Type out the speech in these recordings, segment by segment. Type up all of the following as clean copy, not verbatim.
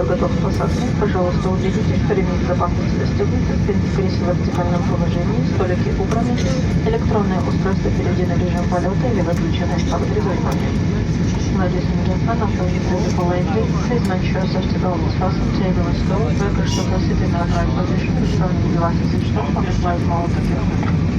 готов к посадке. Пожалуйста, убедитесь, что ремни безопасности застегнуты, спинки кресел в вертикальном положении, столики убраны, электронные устройства переведены в режим полета или выключены. Благодарю за внимание. Ladies and gentlemen, after you press the politely, please make sure safety belt is fastened, table is stowed, baggage are seated in the upright position, electronic devices switched off, and flight mode off.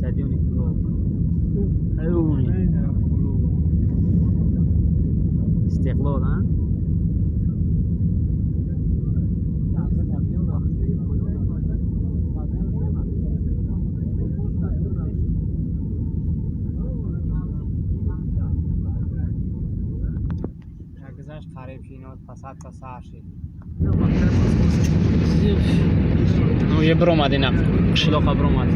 Стадиони Кӯлоб. Истиқлол, а? Гузашт қариб шинод пасад та сар шид. Ну, е биромад ина қишлоқа биромад.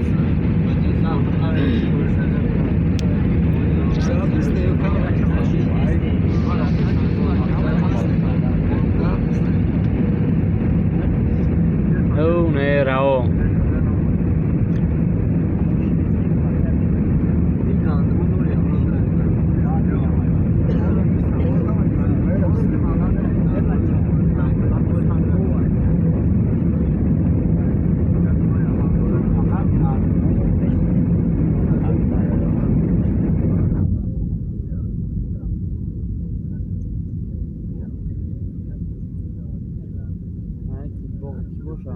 Ӯ не рао. Ай, ки боғ ки боша?